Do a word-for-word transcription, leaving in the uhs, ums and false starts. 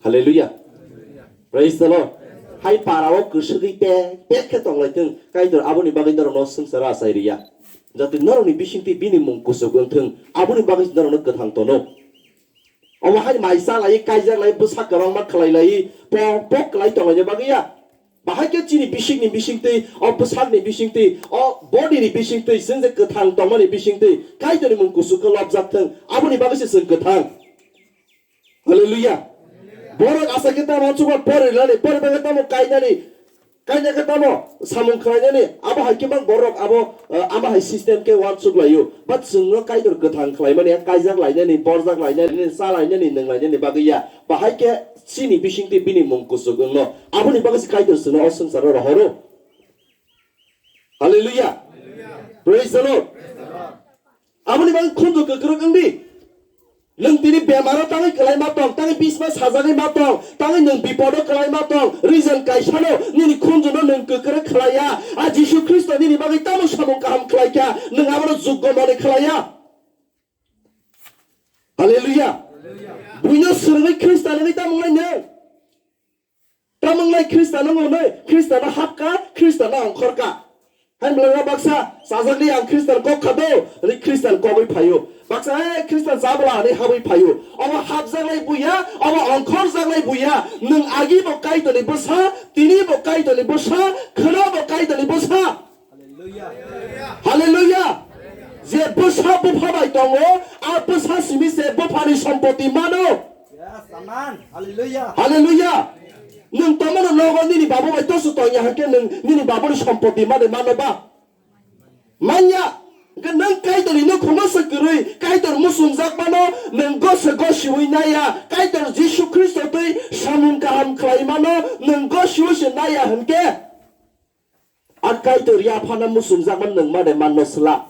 Hallelujah. Praise the Lord. Hai para o kwswgwi pek pek khe tonglaithwng, Kaitor aboni bagwi norokno swngcharo achai rwya. Jati norokni bisingtwi bini mung kuchuk wngthwng, aboni bagwi norokno kwthang tono. Omo hai mai cha lai, kaijak lai, bwsa kwbangma khlai lai, pok pok khlai tonglaina bagwi ya. Bahai khe chini bisingni bisingtwi, o bwsakni bisingtwi, o body ni bisingtwi, chwng je kwthang tongmani bisingtwi, Kaitorni mung kuchuk khe lobjak thwng, aboni bagwi se chwng kwthang. Hallelujah. Borok asa khe tamo chukma pori lani, pori bagwi tamo kainani, kaina khe tamo samung khlainani, abo hai khe bang borok abo, eh, ama hai system khe wansuk laio. But chwngno Kaitor kwthang khlaimani, kaijak lainani, borjak lainani, cha lainani, nwng lainani bagwi ya. Bahai khe chini bisingtwi bini mung kuchuk wngno. Aboni bagwi se Kaitor chwngno o swngcharo rohoro. Hallelujah. Praise the Lord. Aboni bagwi khunju kwkrwk wng di. Nwng tini bemaro tangwi kwlai ma tong, tangwi bisma sajagwi ma tong, tangwi nwng bipodo kwlai ma tong, reason kaisano nini khunjuno nwng kwkrwk khlai ya. A Jisu Khristo nini bagwi tamo samung kaham khlai kha, nwng abono juggo mone khlai ya. Hallelujah. Buino swrwngwi Khristan wngwi tamo wngnai nwng? Tamung lai Khristan wng hwnwi, Khristanno hapkha, Khristanno ongkhorkha. Hai mlwngno baksa, chajakni ang Khristan kok kha do, hwnwi Khristan kogwi phaio. Baksa, "He, Khristan chabla," hwnwi habwi phaio. Obo hapjaklai buya, obo ongkhorjaklai buya. Nwng agi bo Kaitorni bwsa, tini bo Kaitorni bwsa, khwna bo Kaitorni bwsa. Hallelujah. Je bwsa bupha bai tongo, a bwsa simi se buphani sompoti mano. Yes, amen. Hallelujah. Hallelujah. Nwng tongmano nogo nini babu bai tosu tongya hwnkhe nwng nini babuni sompoti mani mano ba? Manya. Hwnkhe nwng Kaitorni nukhungno se kwrwi, Kaitor muchungjak mano, nwng gose gosiwi naiya, Kaitor Jisu Khristo twi samung kaham khlai mano, nwng gosiwi se naiya hwnkhe. A Kaitor yaphana muchungjak mano nwng made manno sla.